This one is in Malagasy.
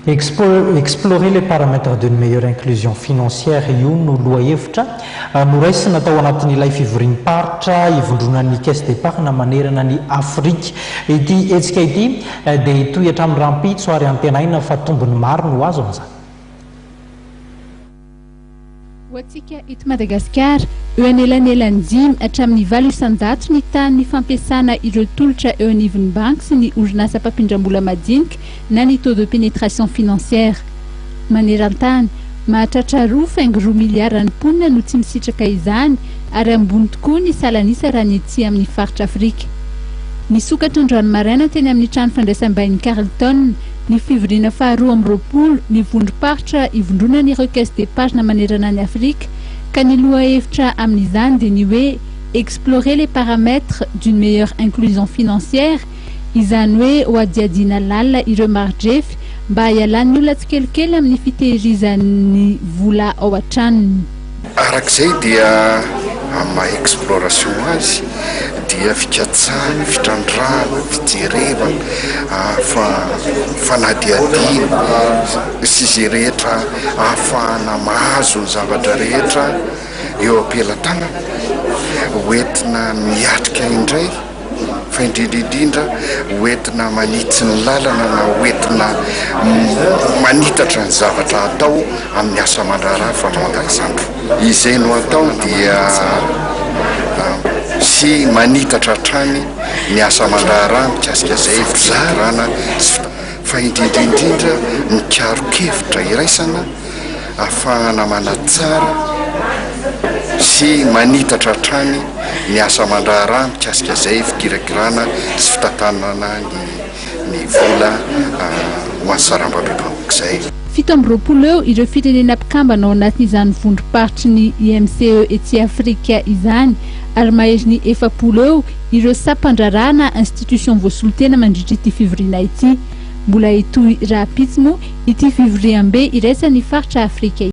Explorer les paramètres d'une meilleure inclusion financière, io no lohahevitra noraisina tao anatin'ilay fivoriam-paritra ivondronan'ny caisse d'épargne manerana ny Afrika. Ity hetsika ity dia hitohy hatramin'ny rahampitso ary antenaina fa tombony maro no azo amin'izany. Ho antsika eto Madagasikara, eo anelanelan'ny 5 hatramin'ny 8% ny tahan'ny fampiasana ireo tolotra eo anivon'ny banky sy ny orinasa mpampindram-bola madinika na ny taux de pénétration financière. Maneran-tany, mahatratra 2,2 miliara ny mponina no tsy misitraka izany ary ambony tokoa ny salanisa raha ny ety amin'ny faritra Afrika. Nisokatra androany maraina teny amin'ny trano fandraisam-bahiny Carlton ny fivoriana faha-22 ny vondrom-paritra ivondronan'ireo caisse d'épargne manerana ny Afrika, ka ny lohahevitra amin'izany dia ny hoe "Explorer les paramètres d'une meilleure inclusion financière", izany hoe ho adihadiana lalina ireo maridrefy mba hialan'ny olona tsikelikely amin'ny fitehirizan'ny vola ao an-tranony. Arak'izay dia ama exploration azy dia fikatsahana, fitrandrahana, fijerevana, fa fanadihadiana sy zay rehetra ahafahana mahazo ny zavatra rehetra eo am-pelatanana hoentina miatrika indray, fa indrindrindrindra hoentina manitsy ny lalana na hoentina manitatra ny zavatra atao amin'ny asa aman-draharaha fanao andavanandro. Izay no atao dia sy manitatra hatrany ny asa aman-draharaha mikasika izay fizaharana, fa indrindrindrindra mikaro-kevitra iraisana ahafahana manatsara sy manitatra hatrany ny asa aman-draharaha mikasika izay fikirakirana sy fitantanana ny vola ho an'ny sarambabem-bahoaka izay. 27 eo ireo firenena mpikambana ao anatin'izany vondrom-paritry ny IMCE ety Afrika izany ary mahery ny 40 eo ireo sampandraharahana, institution voasolotena mandritra ity fivoriana ity. Mbola hitohy rahampitso moa ity fivoriambe iraisan'ny faritra Afrika.